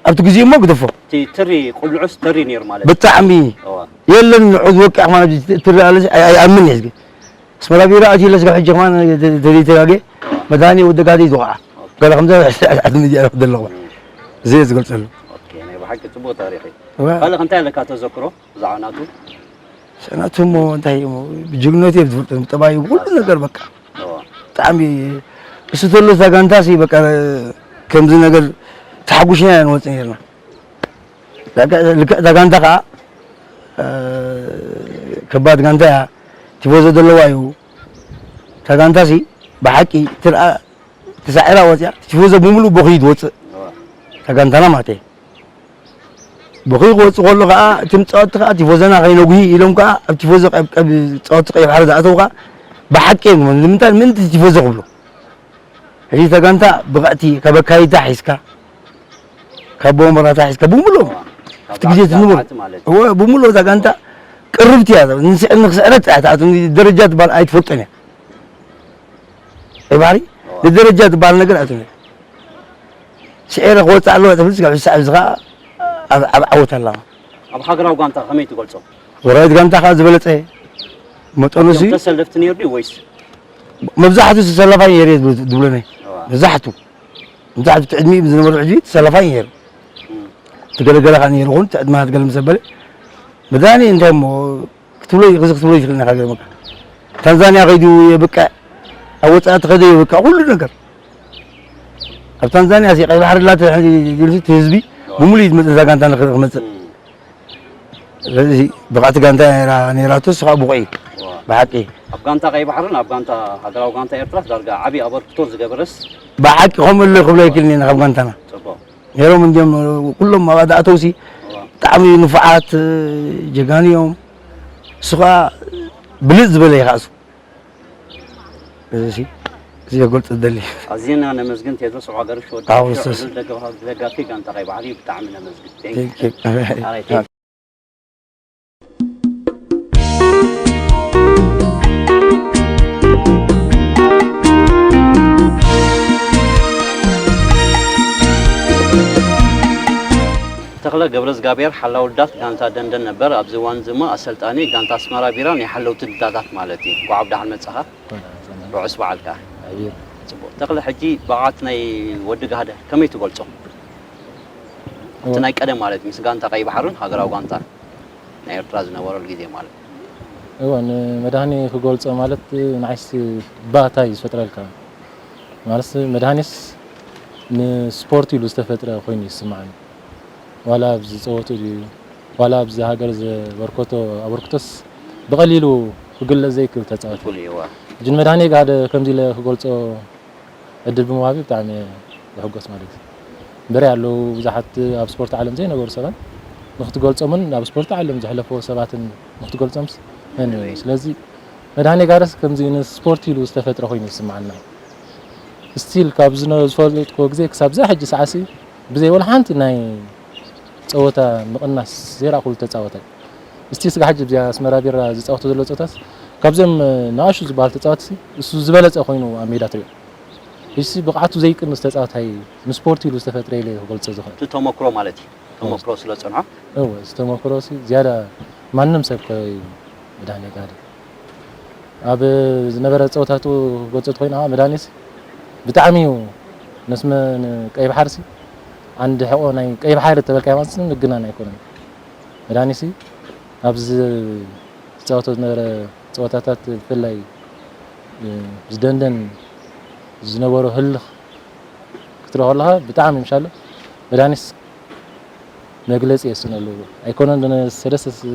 ኣብቲ ግዜ እሞ ግደፎ። እቲ ትሪ ቁልዑስ ተሪ ነይሩ ማለት እዩ። ብጣዕሚ እዋ። የለን ንዑ ዝወቅዕ ማለት ትሪ ኣለስ ኣይ-፣ ኣይኣምን እየ። ኣስመራ ቢራ ኣትዩ ለስጋ ሕጂ ከማን ተ-፣ ተዘይተጋግየ መድሃኒ ወዲ ጋዲ ዝወቕዓ። ኦኬ። ገለ ከምዚ ኣትም እዚኣ ዘለኹ። እም። እዚ እየ ዝገልጸሉ። ኦኬ፣ ናይ ብሓቂ ጽቡቕ ታሪኽ እዩ። እዋ። ካልእ እንታይ ኣለካ ተዘክሮ ብዛዕባ ናቱ? ሰናቱ እሞ እንታይ እሞ ብጅግነቱ እየ ዝፈልጦ፣ ብጠባዩ ብኩሉ ነገር በቃ። እዋ። ብጣዕሚ እሱ ተሎ እዛ ጋንታ ሲ በቃ ከምዚ ነገር ተሓጉሽና ኢና ንወፅእ ነርና። ልክዕ እዛ ጋንታ ከዓ ከባድ ጋንታ እያ፣ ቲፎዞ ዘለዋ እዩ። እታ ጋንታ ሲ ብሓቂ ትርኣ ተሳዒራ ወፅያ ቲፎዞ ብምሉእ በኺ ትወፅእ። እዋ። እታ ጋንታና ማለት እየ። ብኹይ ክወጽእ ከሎ ከኣ፣ እቶም ጸወትቲ ከኣ ቲፎዘና ከይነጉሂ ኢሎም ከኣ፣ ኣብ ቲፎዞ ቀብ-፣ ቀብ-፣ ጸወትቲ ቀይሕ ባሕሪ ዝኣተዉ ከኣ፣ ብሓቂ እዮም። ንምንታይ፣ ምእንቲ ቲፎዞ ክብሉ። ሕጂ እታ ጋንታ ብቕዕቲ፣ ካብ ኣካይዳ ሒዝካ፣ ካብ ወንበራታ ሒዝካ፣ ብምሉኦም፣ እዋ፣ ኣብቲ ካብ ግዜ ኣርባዕተ ትንብሩ። ማለት እዩ። እወ፣ ብምሉኦም እታ ጋንታ ቅርብቲ እያ። ንስዕ-፣ ንኽስዕረት እያ ትኣቱ፣ ደረጃ ትበሃል ኣይትፈልጦን እያ። ቀይ ባሕሪ፣ እዋ። ንደረጃ ዝበሃል ነገር ኣትነ። ስዒረ ክወጽእ ኣለዎ ትብል፣ ስጋብ ሳዕ እዚ ኸኣ ኣብ፣ ኣብ ዓወት ኣላ። ኣብ ሃገራዊ ጋንታ ከመይ ትገልጾ? ወራዊት ጋንታ ኸኣ ዝበለጸ መጠኑ ሲ እዮም ተሰለፍቲ ነይሩ ድዩ ወይስ? መብዛሕቱ ተሰላፋይ ነይሩ እየ ዝብሎ፣ ዝብሎ ነይ። እዋ። መብዛሕቱ፣ መብዛሕቱ እቲ ዕድሚኡ ብዝነበሩ ሕጂ ተሰላፋይ ነይሩ። እም። እቲ ገለገለ ኸኣ ነይሩ ኹን፣ እቲ ዕድመ ሃት ገለ ምስ ኣበለ፣ መድሃኒ እንታይ እሞ ክትብሎ፣ እዚ ክትብሎ ይኽእል ኢኻ፣ ገርመካ። ታንዛንያ ኸይዱ የብቅዕ፣ ኣብ ወጻኢ ተኸይዱ የብቅዕ፣ ኩሉ ነገር። ኣብ ታንዛንያ ሲ ቀይ ባሕሪ ላተ-፣ እቲ ህዝቢ ብምሉእ እዩ ዝመጽእ፣ እዛ ጋንታ ንኽርኢ ክመጽእ። እም። ስለዚ ብቕዕቲ ጋንታ ነይራ፣ ነይራቶ፣ እሱ ኸኣ ብቑዕ እዩ። ዋ። ብሓቂ። ኣብ ጋንታ ቀይ ባሕርን ኣብ ጋንታ ሃገራዊ ጋንታ ኤርትራስ ዳርጋ ዓቢ ኣበርክቶ ዝገበረስ? ብሓቂ ከምኡ ኣሎ ክብሎ ኣይክእልን እየ፣ ካብ ጋንታና። ጽቡቕ። ነይሮም እንድዮም ኩሎም ኣብኣ ዝኣተውሲ ዋ። ብጣዕሚ ንፉዓት ጀጋኑ እዮም። እሱ ኸኣ ብልጽ ዝበለ እዩ ኸኣ እሱ። እዚ ሲ፣ እዚ የገልጽ ዝደሊ። ኣዝና ነመስግን ቴድሮስ ዑቕባገርሽ ወዲ ኣዎ፣ ዓሻ ሶስ። ዕሉል ደገፋ-፣ ደጋፊ ጋንታ ቀይ ባሕሪ ብጣዕሚ ነመስግን። Thank you። Thank you። ኣራይ፣ thank you። ተኽለ ገብረዝጋብሔር ሓላው ልዳት ጋንታ ደንደን ነበር። ኣብዚ እዋን እዚ ድማ ኣሰልጣኒ ጋንታ ኣስመራ ቢራ ናይ ሓለውቲ ልዳታት ማለት እዩ። እንኳዕ ብደሓን መጻኻ። ርሑስ በዓል ከኣ። ኣሜን። ጽቡቕ። ተኽለ፣ ሕጂ ብቕዓት ናይ ወዲ ጋህደ ከመይ ትገልጾ? እቲ እወ። ናይ ቀደም ማለት ምስ ጋንታ ቀይ ባሕርን ሃገራዊ ጋንታ ናይ ኤርትራ ዝነበረሉ ግዜ ማለት። እወ፣ ንመድሃኔ ክገልጾ ማለት ንዓይስ ባታ እዩ ዝፈጥረልካ። ማለትስ መድሃኔስ ንስፖርት ኢሉ ዝተፈጥረ ኮይኑ እዩ ዝስምዓኒ። ዋላ ኣብዚ ጸወቱ ድዩ፣ ዋላ ኣብዚ ሃገር ዘበርከቶ ኣበርክቶስ ብቐሊሉ ክግለጽ ዘይክእል ተጻዋቲ። እኩል እዩ፣ እዋ። ሕጂ ንመድሃኔ ጋህደ ከምዚ ኢለ ክገልጾ ዕድል ብምሃብዩ ብጣዕሚ እየ ዝሕጎስ ማለት እዩ። እምበሪ ኣለዉ ብዙሓት ኣብ ስፖርት ዓለም ዘይነበሩ ሰባት ንክትገልጾምን ኣብ ስፖርት ዓለም ዘሕለፍዎ ሰባትን ንክትገልጾምስ መን እዩ? ስለዚ መድሃኔ ጋህደስ ከምዚ ንስፖርት ኢሉ ዝተፈጥረ ኮይኑ ይስምዓና። ስቲል ካብ ዝነ-፣ ዝፈልጥክዎ ግዜ ክሳብ እዛ ሕጂ ሰዓሲ ብዘይ ወላ ሓንቲ ናይ ጸወታ ምቕናስ ዘይረኣኹሉ ተጻዋታይ። እስቲ ስጋ ሕጂ ኣብዚኣ ኣስመራ ቢራ ዝጻወቶ ዘሎ ጸወታስ ካብዞም ንኣሽቱ ዝበሃሉ ተጻወትሲ እሱ ዝበለጸ ኮይኑ ኣብ ሜዳ ትሪኦ። እሱ ብቕዓቱ ዘይቅንስ ተጻዋታይ ንስፖርት ኢሉ ዝተፈጥረ ኢለ ክገልጾ ዝኽእል። እቲ ተመክሮ ማለት እዩ። ተመክሮ ስለ ጸንሖ? እወ፣ እዚ ተመክሮ ሲ ዝያዳ ማንም ሰብ ከ እዩ መድሃኔ ጋህደ። ኣብ ዝነበረ ጸወታቱ ክገልጾ ተኾይኑ፣ ኣዋ፣ መድሃኔስ ብጣዕሚ እዩ ነስመ-፣ ንቀይ ባሕርሲ ዓንዲ ሕቖ ናይ ቀይ ባሕሪ ተበልካዮ ማለት ምግናን ኣይኮነን። መድሃኔሲ ኣብዚ ዝጻወቶ ዝነበረ ጸወታታት ብፍላይ፣ እ፣ ዝደንደን ዝነበሮ ህልኽ ክትሪኦ ከለኻ ብጣዕሚ ምሻሎ መድሃኔስ መግለጺ የስእነሉ ኣይኮነን። ሰለስተ ስ-፣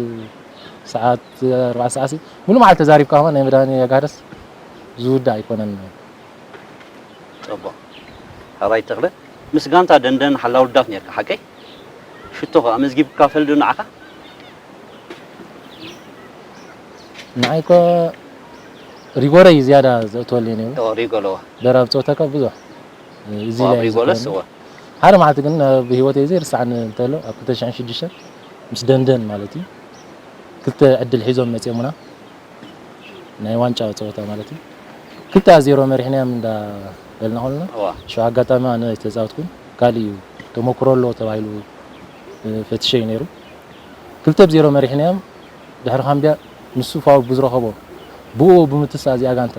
ሰዓት፣ ኣርባዕተ ሰዓት ሲ፣ ሙሉ መዓልቲ ተዛሪብካ ከማን ናይ መድሃኔ ጋህደስ ዝውዳእ ኣይኮነን። ጽቡቕ። ሕራይ ተኽለ፣ ምስ ጋንታ ደንደን ሓላው ልዳት ኔርካ፣ ሓቀይ? ሽቶ ከ ኣመዝጊብካ ፈልጥ ዶ ንዓኻ? ንዓይ እኮ ሪጎረ እዩ ዝያዳ ዘእትወለይ ነይሩ። ኦ፣ ሪጎ ኣለዋ። ደራብ ጸወታ እኮ ብዙሕ። እዚ ኦ፣ ኣብ ላይ ሪጎለስ፣ ዝኮነ። እወ። ሓደ መዓልቲ ግን ኣብ ህይወተይ ዘይርስዓኒ እንተሎ፣ ኣብ ክልተ ሽሕን ሽዱሽተን ምስ ደንደን ማለት እዩ፣ ክልተ ዕድል ሒዞም መጺኦምና። ናይ ዋንጫ ጸወታ ማለት እዩ። ክልተ ዜሮ መሪሕናዮም እንዳበልና ከለና፣ እዋ። ሽዑ ኣጋጣሚ ኣነ ኣይተጻወትኩን፣ ካልእ እዩ ተመኩሮ ኣለዎ ተባሂሉ፣ እ፣ ፈትሸ እዩ ነይሩ። ክልተ ብ ዜሮ መሪሕናዮም፣ ድሕሪ ካምብያ ንሱ ፋውል ብዝረኸቦ፣ ብኡ ብምትሳእ እዚኣ ጋንታ፣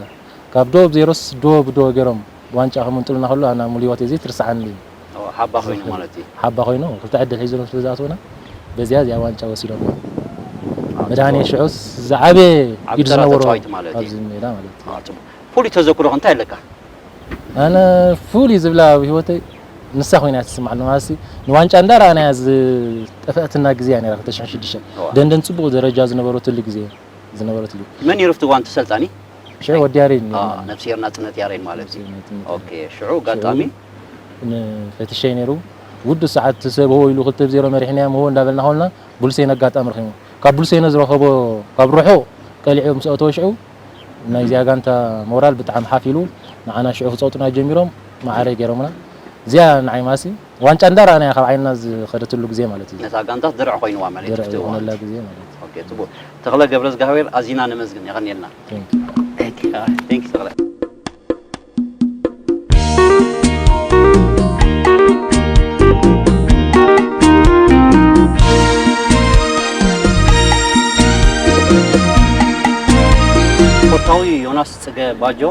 ካብ ዶ ብ ዜሮስ ዶ ብዶ ገይሮም ዋንጫ ከምንጥሉና ከሎ፣ ኣና ሙሉ ህይወተይ ዘይትርስዓኒ እዩ። እዋ፣ ሓባ ኮይኑ ማለት እዩ። ሓባ ኮይኑ፣ ክልተ ዕድል ሒዙ ስለ ዝኣተወና፣ በዚኣ እዚኣ ዋንጫ ወሲዶም። አ፣ መድሃኔ ሽዑስ ዝዓበየ ኢድ ዝነበሮ ተፃዋይቲ ማለት እዩ። ኣብዚ ሜዳ ማለት እዩ። ፍሉይ ተዘክሮኸ እንታይ ኣለካ? ኣነ ፍሉይ ዝብላ ኣብ ህይወተይ ንሳ ኮይና ትስማዕ ኣለማሲ ንዋንጫ እንዳረኣናያ ዝጠፈእትና ግዜ እያ ነይራ ክልተ ሽሕን ሽዱሽተን ደንደን ፅቡቕ ደረጃ ዝነበረትሉ ግዜ ዝነበረትሉ። መን ይርፍትዋ ኣንቲ ሰልጣኒ? ሽዑ ወዲ ያሬድ ነይሩ። ነፍስሄር ናፅነት ያሬድ ማለት እዩ። ኦኬ። ሽዑ ኣጋጣሚ ንፈትሸይ ነይሩ። ውዱ ሰዓት ተሰብሆ ኢሉ ክልተ ብዜሮ መሪሕና ምህቦ እንዳበልና ኾልና ቡልሴን ኣጋጣሚ ረኺቡ። ካብ ቡልሴነ ዝረኸቦ ካብ ርሑቕ ቀሊዑ ምስ ኣተወ ሽዑ ናይዚኣ ጋንታ ሞራል ብጣዕሚ ሓፍ ኢሉ ንዓና ሽዑ ክፀውጡና ጀሚሮም ማዕረ ገይሮምና። እዚኣ ንዓይ ማሲ ዋንጫ እንዳረኣናያ ካብ ዓይንና ዝኸደትሉ ግዜ ማለት እዩ። ነታ ጋንታ ድርዕ ኮይንዋ ማለት እዩ። ድርዕ ትፍትዋ። ዝኾነላ ግዜ ማለት እዩ። ኦኬ፣ ጽቡቕ። ተኽለ ገብረዝጋብሔር ኣዚና ነመስግን፣ የቐንየልና። Thank you። Thank you፣ ተኽለ። ስፖርታዊ ዮናስ ጽገ ባጆ፣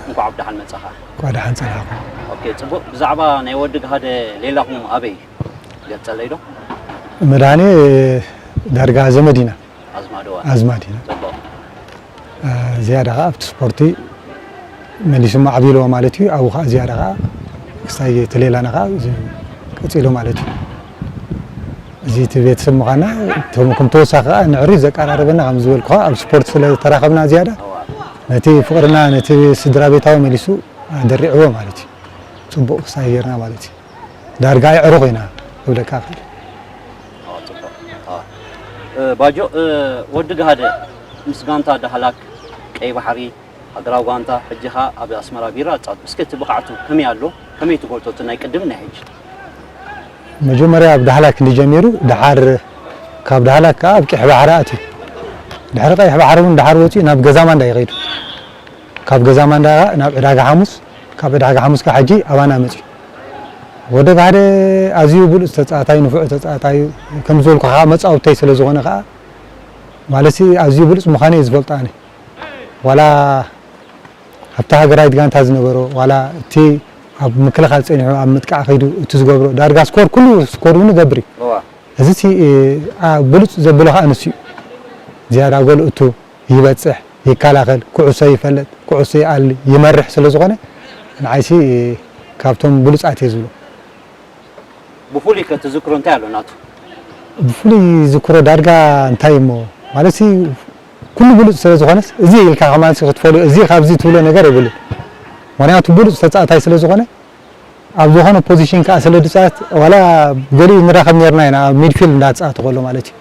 እንኳዕ ብደሓን መጻኻ። እንኳዕ ደሓን ጸናሕኩም። ኦኬ፣ ጽቡቕ። ብዛዕባ ናይ ወዲ ግሃደ ሌላኹም ኣበይ? ገጸለይ ዶ? መድሃኔ ዳርጋ ዘመድ ኢና። ኣዝማድዋ። ኣዝማድ ኢና። ጽቡቕ። እ፣ ዝያዳ ኸዓ ኣብቲ ስፖርቲ መሊሱ ማዕቢልዎ ማለት እዩ። ኣብኡ ኸዓ ዝያዳ ኸዓ ክሳይ እቲ ሌላና ኸዓ እዚ ቀጺሉ ማለት እዩ። እዚ እቲ ቤተሰብ ምዃንና፣ እቶም ከም ተወሳኺ ኸዓ ንዕሪ ዘቀራረበና፣ ከም ዝበልኩኻ፣ ኣብ ስፖርት ስለ ተራኸብና ዝያዳ፣ እዋ። ነቲ ፍቕርና፣ ነቲ ስድራ ቤታዊ መሊሱ ኣደሪዕዎ ማለት እዩ። ጽቡቕ ክሳይ ጌርና ማለት እዩ። ዳርጋ የዕሩኽ ኢና ክብለካ እኽእል። ኣዎ፣ ጽቡቕ። ኣዎ። እ፣ ባጆ፣ እ፣ ወዲ ግሃደ ምስ ጋንታ ዳህላክ፣ ቀይ ባሕሪ፣ ሃገራዊ ጋንታ፣ ሕጂ ኸኣ ኣብ ኣስመራ ቢራ ይጻወት። እስከ እቲ ብቕዓቱ ከመይ ኣሎ? ከመይ ትገልጾ እቲ ናይ ቅድም ናይ ሕጂ? መጀመርያ ኣብ ዳህላክ እንዲ ጀሚሩ፣ ደሓር ካብ ዳህላክ ከኣ ኣብ ቀይሕ ባሕሪ ኣትዩ። ድሕሪ ቀይሕ ባሕሪ እውን ደሓር ወጺኡ ናብ ገዛ ማንዳ እዩ ከይዱ። ካብ ገዛ ማንዳ ናብ ዕዳጋ ሓሙስ፣ ካብ ዕዳጋ ሓሙስ ከኣ ሕጂ ኣባና መጺኡ። ወዲ ግሃደ ኣዝዩ ብሉጽ ተጻዋታይ፣ ንፉዕ ተጻዋታይ፣ ከም ዝበልኩ ከኣ መጻወተይ ስለ ዝኾነ ከኣ፣ ማለትሲ ኣዝዩ ብሉጽ ምዃኑ እየ ዝፈልጦ ኣነ። ዋላ ኣብታ ሃገራዊት ጋንታ ዝነበሮ፣ ዋላ እቲ ኣብ ምክልኻል ጸኒሑ ኣብ ምጥቃዕ ከይዱ እቲ ዝገብሮ፣ ዳርጋ ስኮር፣ ኩሉ ስኮር እውን ይገብር እዩ። እዋ። እዚ ሲ፣ እ፣ ኣ፣ ብሉጽ ዘብሎ ከኣ ንሱ እዩ። ዝያዳ ጎል እቱ ይበጽሕ፣ ይከላኸል፣ ኩዕሶ ይፈልጥ፣ ኩዕሶ ይኣሊ፣ ይመርሕ ስለ ዝኾነ፣ ንዓይሲ፣ እ፣ ካብቶም ብሉጻት እየ ዝብሎ። ብፍሉይ ከ ትዝክሮ እንታይ ኣሎ ናቱ? ብፍሉይ ዝክሮ ዳርጋ እንታይ እሞ፣ ማለትሲ ኩሉ ብሉጽ ስለ ዝኾነስ፣ እዚ ኢልካ ከማንሲ ክትፈልዮ፣ እዚ ካብዚ ትብሎ ነገር የብሉን። ምኽንያቱ ብሉጽ ተጻዋታይ ስለ ዝኾነ፣ ኣብ ዝኾነ ፖዚሽን ከኣ ስለ ዝጻወት፣ ዋላ ገሊኡ ንራኸብ ኔርና ኢና፣ ኣብ ሚድፊልድ እንዳተጻወተ ከሎ ማለት እዩ።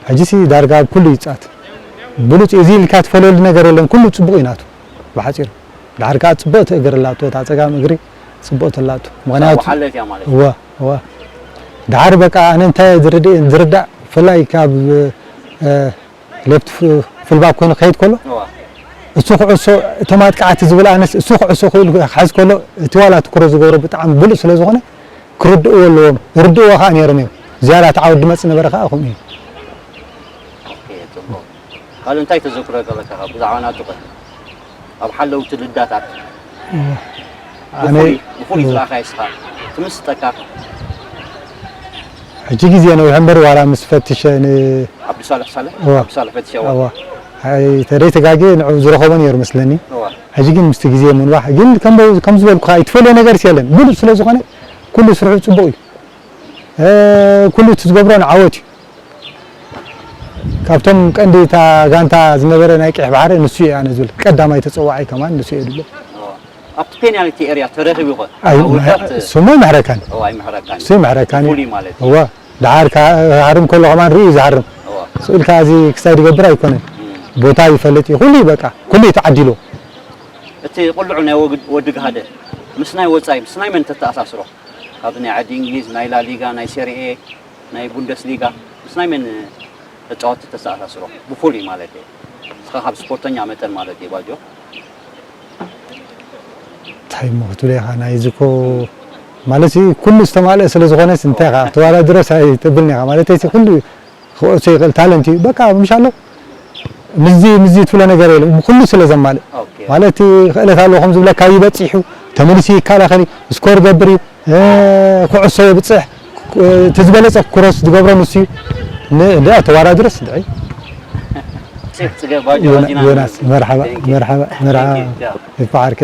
ሕጂሲ ዳርጋ ኣብ ኩሉ ይጻወት። ብሉጽ እዚ ኢልካ ትፈልየሉ ነገር የለን፣ ኩሉ ጽቡቕ እዩ ናቱ፣ ብሓጺሩ። ድሓር ከኣ ጽብቕቲ እግሪ ኣላቶ፣ እታ ጸጋም እግሪ ጽብቕቲ ኣላቶ። ምኽንያቱ፣ ተዋሓለት እያ ማለት እዩ። እወ፣ እወ። ድሓር በቃ ኣነ እንታይ ዝርድ-፣ ዝርዳእ፣ ብፍላይ ካብ፣ እ፣ ሌፍት ፍ-፣ ፉልባክ ኮይኑ ክኸይድ ከሎ፣ እዋ። እሱ ኩዕሶ፣ እቶም ኣጥቃዕቲ ዝብል ኣነስ፣ እሱ ኩዕሶ ክኢሉ ክሕዝ ከሎ፣ እቲ ዋላ ትኩረት ዝገብሮ ብጣዕሚ ብሉጽ ስለ ዝኾነ፣ ክርድእዎ ኣለዎም። ይርድእዎ ከኣ ነይሮም እዮም። ዝያዳ እቲ ዓወት ዝመጽእ ነበረ ከኣ ከምኡ እዩ። ኦኬ፣ ጽቡቕ። ካልእ እንታይ ተዘክሮ ኣለካ ብዛዕባ ናቱ ኸ? ኣብ ሓለውቲ ልዳታት እዋ። ኣነ ብፍሉይ፣ ብፍሉይ እዋ። ዝረኣኻዮ እስኻ፣ ትምስጠካ? ሕጂ ግዜ ነዊሑ እምበር ዋላ ምስ ፈትሸ ን-፣ ዓብዱሳልሕ ሳልሕ? እዋ። ዓብዱሳልሕ ፈትሸ፣ እዋ። እዋ። ኣይ፣ ተደይ ተጋግየ ንዕኡ ዝረኸቦ ነይሩ መስለኒ። እዋ። ሕጂ ግን ምስቲ ግዜ ምንዋሕ፣ ግን ከም በ-፣ ከም ዝበልኩኻ፣ ኣይትፈልዮ ነገርስ የለን። ብሉጽ ስለ ዝኾነ፣ ኩሉ ስርሑ ጽቡቕ እዩ። እ፣ ኩሉ እቲ ዝገብሮ ንዓወት እዩ። ካብቶም ቀንዲ እታ ጋንታ ዝነበረ ናይ ቀይሕ ባሕሪ ንሱ እዩ ኣነ ዝብል። ቀዳማይ ተጸዋዓይ ከማን ንሱ እዩ ዝብል። ኣብቲ ፔናልቲ ኤርያ ተረኺቡ ኸ? ኣይ፣ ኣብ ውድቀት እሱ እሞ ኣይምሕረካን። ኦ፣ ኣይምሕረካን። እሱ ይምሕረካን እዩ። ፍሉይ ማለት እዩ። እወ፣ ደሓር ክሃርም ከሎ ከማን ርእዩ እዩ ዝሃርም። እወ። ስእልካ እዚ ክሳይ ዝገብር ኣይኮነን። እም። ቦታ ይፈልጥ እዩ። ኩሉ እዩ በቃ፣ ኩሉ እዩ ተዓዲሉ። እቲ ቁልዑ ናይ ወግ-፣ ወዲ ግሃደ ምስ ናይ ወጻኢ፣ ምስ ናይ መን ተተኣሳስሮ? ካብ ናይ ዓዲ እንግሊዝ፣ ናይ ላሊጋ፣ ናይ ሴሪኤ፣ ናይ ቡንደስሊጋ፣ ምስ ናይ መን ተጻወትቲ ተሰኣሳስሮ? ብፍሉይ ማለት እየ። ንስኻ ካብ ስፖርተኛ መጠን ማለት እየ፣ ባጆ። እንታይ እሞ ክትብል ኢኻ? ናይዚ እኮ ማለት እዩ፣ ኩሉ ዝተማልአ ስለ ዝኾነስ እንታይ ኢኻ? ተዋዳድረስ ኣይተብልን ኢኻ። ማለት እዚ ኩሉ ክወሶ ይኽእል፣ ታለንት እዩ። በቃ፣ ምሽ ኣሎ። ምስዚ፣ ምስዚ ትብሎ ነገር የለን። ኩሉ ስለ ዘማልእ። ኦኬ። ማለት ክእለት ኣለዎ፣ ከም ዝብለካ ይበጽሕ እዩ፣ ተመሊሱ ይከላኸል እዩ፣ ስኮር ይገብር እዩ፣ እ፣ ኩዕሶ የብጽሕ፣ እ፣ እቲ ዝበለጸ ክሮስ ዝገብሮ ንሱ እዩ። ን-፣ እንደ ተዋዳድረስ እንድዒ። ጽገብ ባጆ ዮና- ዮናስ፣ መርሓባ፣ መርሓባ፣ መርሓባ። ይበዓርከ።